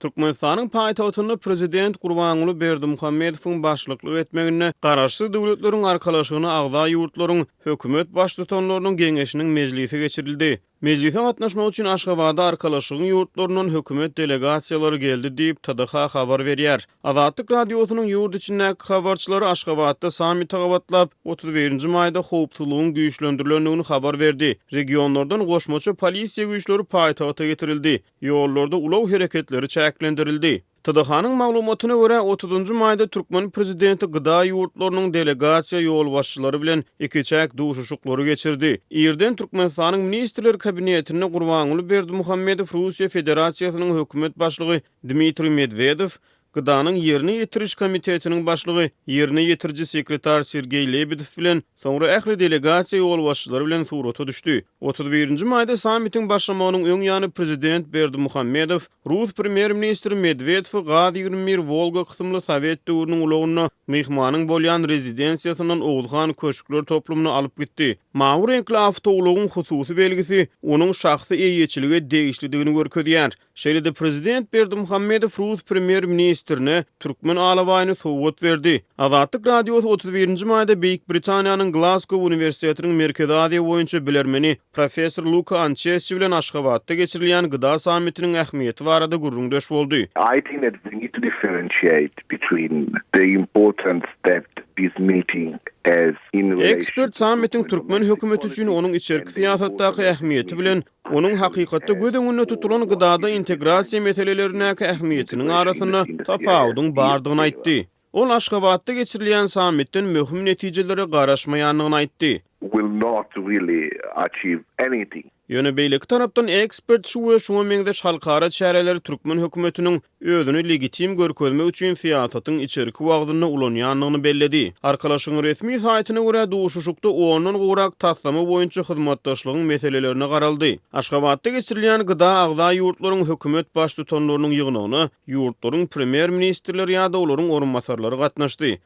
Türkmenistanyň paýtagtynda prezident Gurbanguly Berdimuhamedowyň başlyklyk etmeginde Garaşsyz Döwletleriň Arkalaşygyna agza ýurtlaryň Hökümet Baştutanlarynyň Geňeşiniň mejlisi geçirildi. Mejlise gatnaşmak üçin Aşgabada Arkalaşygyň ýurtlaryndan hökümet delegasiýalary geldi diýip, TDH habar berýär. Azatlyk Radiosynyň ýurt içindäki habarçylary Aşgabatda sammite gabatlap, 31-nji maýda howpsuzlygyň güýçlendirilendigini habar berdi. Regionlardan goşmaça polisiýa güýçleri paýtagta getirildi. Ýollarda ulag hereketleri çäklendirildi. TDH-nyň maglumatyna görä, otuzynjy maýda türkmen prezidenti GDA ýurtlarynyň delegasiýa ýolbaşçylary bilen ikiçäk duşuşyklary geçirdi. Irden Türkmenistanyň Ministrler Kabinetinde Gurbanguly Berdimuhamedow Russiýa Federasiýasynyň Hökümet başlygy Dmitriý Medwedew, GDA-nyň Ýerine ýetiriş komitetiniň başlygy, ýerine ýetiriji sekretar Sergeý Lebedew bilen, soňra ähli delegasiýa ýolbaşçylary bilen surata düşdi. 31-nji maýda sammitiň başlamagynyň öň ýany prezident Berdimuhamedow rus premýer-ministri Medwedewi gaz 21 Wolga kysymly sowet döwrüniň ulagynda myhmanyň bolýan rezidensiýasyndan Oguzhan köşkler toplumyna alyp gitdi. Mawy reňkli awtoulagyň hususy belgisi onuň şahsy eýeçilige degişlidigini görkezýär. Şeýle-de prezident Berdimuhamedow rus premýer-ministrine türkmen alabaýyny sowgat berdi. Azatlyk Radiosy 31-nji maýda Beýik Britaniýanyň Glazgow uniwersitetiniň Merkezi Aziýa boýunça bilermeni, professor Luka Ançesçi bilen Aşgabatda geçirilýän GDA sammitiniň ähmiýeti barada gürrüňdeş boldy. I think that we need to differentiate between the importance that this meeting has in relation Ekspert sammitiň türkmen hökümeti üçin onuň içerki syýasatdaky ähmiýeti bilen Onuň hakykatda göz öňünde tutulan GDA-da integrasiýa meselelerindäki ähmiýetiniň arasynda tapawudyň bardygyny aýtdy. Ol Aşgabatda geçirilýän sammitden möhüm netijelere garaşmaýandygyny aýtdy. Will not really achieve anything. Ýöne beýleki tarapdan ekspert şu we şuňa meňzeş halkara çäreleri türkmen hökümetiniň özüni legitim görkezmek üçin syýasatyň içerki wagzynda ulanýandygyny belledi. Arkalaşygyň resmi saýtyna görä, duşuşykda ondan gowrak taslama boýunça hyzmatdaşlygyň meselelerine garaldy. Aşgabatda geçirilýän GDA agza ýurtlaryň hökümet baştutanlarynyň ýygnagyna ýurtlaryň premýer-ministrleri ýa-da olaryň orunbasarlary gatnaşdy.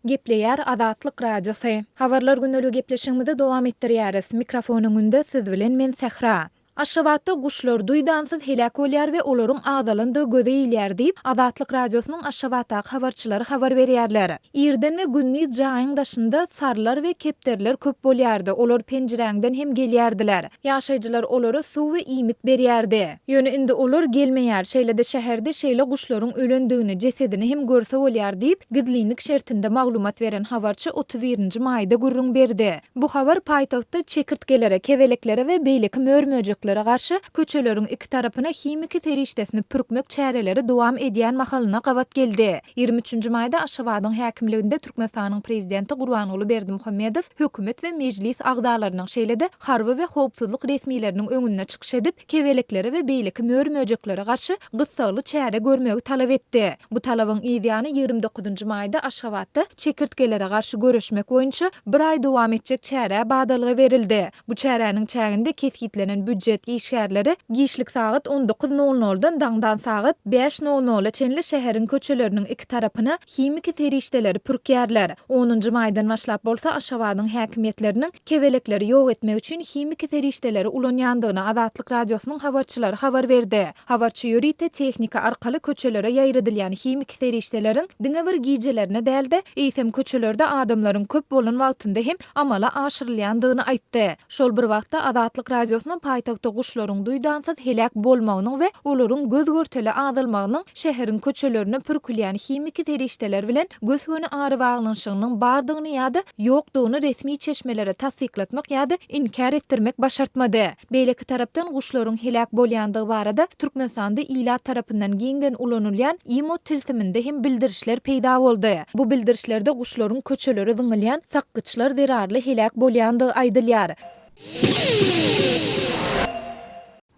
Gepleýär Azatlyk Radiosy. Habarlar gündeligi gepleşigimizi dowam etdirýäris. Mikrofon öňünde siz bilen men Sähra. Aşgabatda guşlar duýdansyz heläk bolýar we olaryň azalandygy göze ilýär diýip, Azatlyk Radiosynyň Aşgabatdaky habarçylary habar berýärler. Irden we gündiz jaýyň daşynda sarylar we kepderiler köp bolýardy, olar penjiräňden hem gelýärdiler. Ýaşaýjylar olara suw we iýmit berýärdi. Ýöne indi olar gelmeýär, şeýle-de şäherde şeýle guşlaryň ölendigini, jesedini hem görse bolýar diýip, gizlinlik şertinde maglumat beren habarçy 31 nji maýda gürrüň berdi. Bu habar paýtagtda çekirtgelere, kebeleklere we beýleki mör-möjeklere garşy köçeleriň iki tarapyna himiki serişdesini pürkmek çäreleri dowam edýän mahalyna gabat geldi. Ýigrimi üçünji maýda Aşgabadyň häkimliginde Türkmenistanyň Prezidenti Gurbanguly Berdimuhamedow hökümet we mejlis agzalarynyň, şeýle-de harby we howpsuzlyk resmileriniň öňünde çykyş edip, kebeleklere we beýleki mör-möjeklere garşy gyssagly çäre görmegi talap etdi. Bu talabyň yz ýany 29-njy maýda Aşgabatda çekirtgelere garşy göreşmek boýunça bir aý dowam etjek çärä badalga berildi. Bu çäräniň çäginde kesgitlenen býujet işgärleri giçlik sagat on dokuz nol noldan daňdan sagat bäş nol nola çenli şäheriň köçeleriniň iki tarapyna himiki serişdeleri pürkýärler. Onunjy maýdan başlap bolsa Aşgabadyň häkimiýetleriniň Kebelekleri ýok etmek üçin himiki serişdeleri ulanýandygyny Azatlyk Radiosynyň habarçylary habar berdi. Habarçy ýörite tehnika arkaly köçelere ýaýradylýan himiki serişdeleriň diňe bir gijelerine däl-de, eýsem köçelerde adamlaryň köp bolan wagtynda hem amala aşyrylýandygyny aýtdy. Şol bir wagtda, Azatlyk Radiosyna paýtagtda guşlaryň duýdansyz heläk bolmagynyň we olaryň göz-görtele azalmagynyň şäheriň köçelerine pürkülýän himiki serişdeler bilen gös-göni arabaglanyşygynyň bardygyny ýa-da ýokdugyny resmi çeşmelere tassyklatmak ýa-da inkär etdirmek başartmady. Beýleki tarapdan, guşlaryň heläk bolýandygy barada Türkmenistanda ilat tarapyndan giňden ulanylýan imo tilsiminde hem bildirişler peýda boldy. Bu bildirişlerde guşlaryň köçelere zyňylýan sakgyçlar zerarly heläk bolýandygy aýdylýar.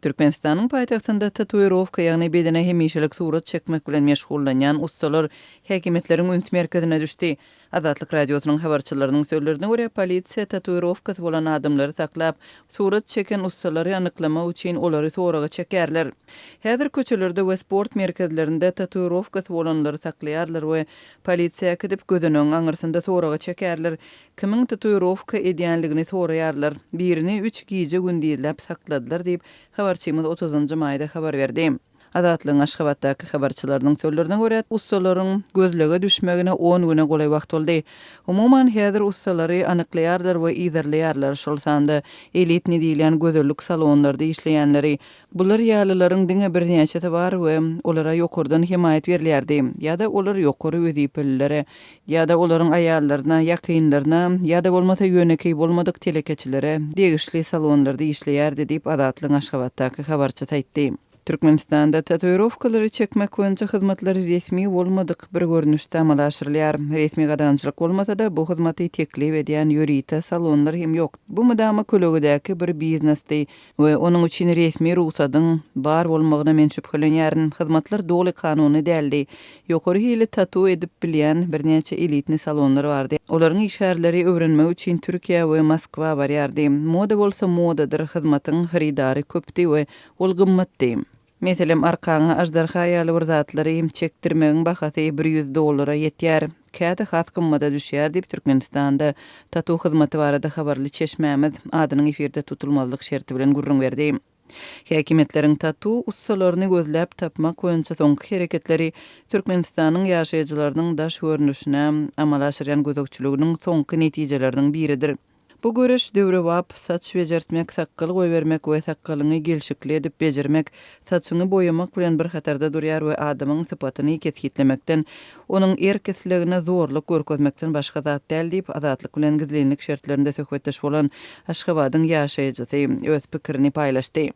Türkmenistanyň paýtagtynda tatuirowka, ýagny bedene hemişelik surat çekmek bilen meşgullanýan ussalar häkimiýetleriň üns merkezine düşdi. Azatlyk Radiosynyň habarçylarynyň sözlerine görä, polisiýa tatuirowkasy bolan adamlary saklap, surat çeken ussalary anyklamak üçin olary soraga çekýärler. Häzir köçelerde we sport merkezlerinde tatuirowkasy bolanlary saklaýarlar we polisiýa äkidip, gözenegiň aňyrsynda soraga çekýärler, kimiň tatuirowka edýänligini soraýarlar. Birini üç gije-gündizläp sakladylar diýip, habarçymyz otuzynjy maýda habar berdi. Azatlygyň Aşgabatdaky habarçylarynyň sözlerine görä, ussalaryň gözlege düşmegine on güne golaý wagt boldy. Umuman, häzir ussalary anyklaýarlar we yzarlaýarlar, şol sanda elitniý diýilýän gözellik salonlarda işleýänleri. Bular ýalylaryň diňe birnäçesi bar we olara ýokardan hemaýat berilýärdi, ýa-da olar ýokary wezipelilere, ýa-da olaryň aýallaryna, ýakynlaryna, ýa-da bolmasa ýönekeý bolmadyk telekeçilere degişli salonlarda işleýärdi diýip, Azatlygyň Aşgabatdaky habarçysy aýtdy. Türkmenistanda tatuirowkalary çekmek boýunça hyzmatlar resmi bolmadyk bir görnüşde amala aşyrylýar. Resmi gadagançylyk bolmasa-da, bu hyzmaty teklip edýän ýörite salonlar hem ýok. Bu mydama kölegedäki bir biznesdi we onuň üçin resmi rugsadyň bar bolmagyna men şübhelenýärin. Hyzmatlar doly kanuny däldi. Ýokary hili tatu edip bilýän birnäçe elitni salonlar bardy. Olaryň işgärleri öwrenmek üçin Türkiýä we Moskwa barýardy. Moda bolsa modadyr, hyzmatyň hyrydary köpdi we Ol gymmatdy. Meselem, arkaňa aždarha ýaly bir zatlary çekdirmegiň bahasy 100 dollara ýetýär. Käte has gymmada düşýär diýip, Türkmenistanda tatu hyzmaty barada habarly çeşmämiz adynyň efirde tutulmazlyk şerti bilen gürrüň berdi. Häkimiýetleriň tatu ussalaryny gözläp tapmak boýunça soňky hereketleri Türkmenistanyň ýaşaýjylarynyň daş görnüşine amala aşyrýan gözegçiliginiň soňky netijeleriniň biridir. Bu göreş döwrebap saç bejertmek, sakgal goýbermek we sakgalyňy gelşikli edip bejermek, saçyňy boýamak bilen bir hatarda durýar we adamyň sypatyny kesgitlemekden, onuň erk-islegine zorluk görkezmekden başga zat däl diýip, Azatlyk bilen gizlinlik şertlerinde söhbetdeş bolan Aşgabadyň ýaşaýjysy öz pikirini paýlaşdy.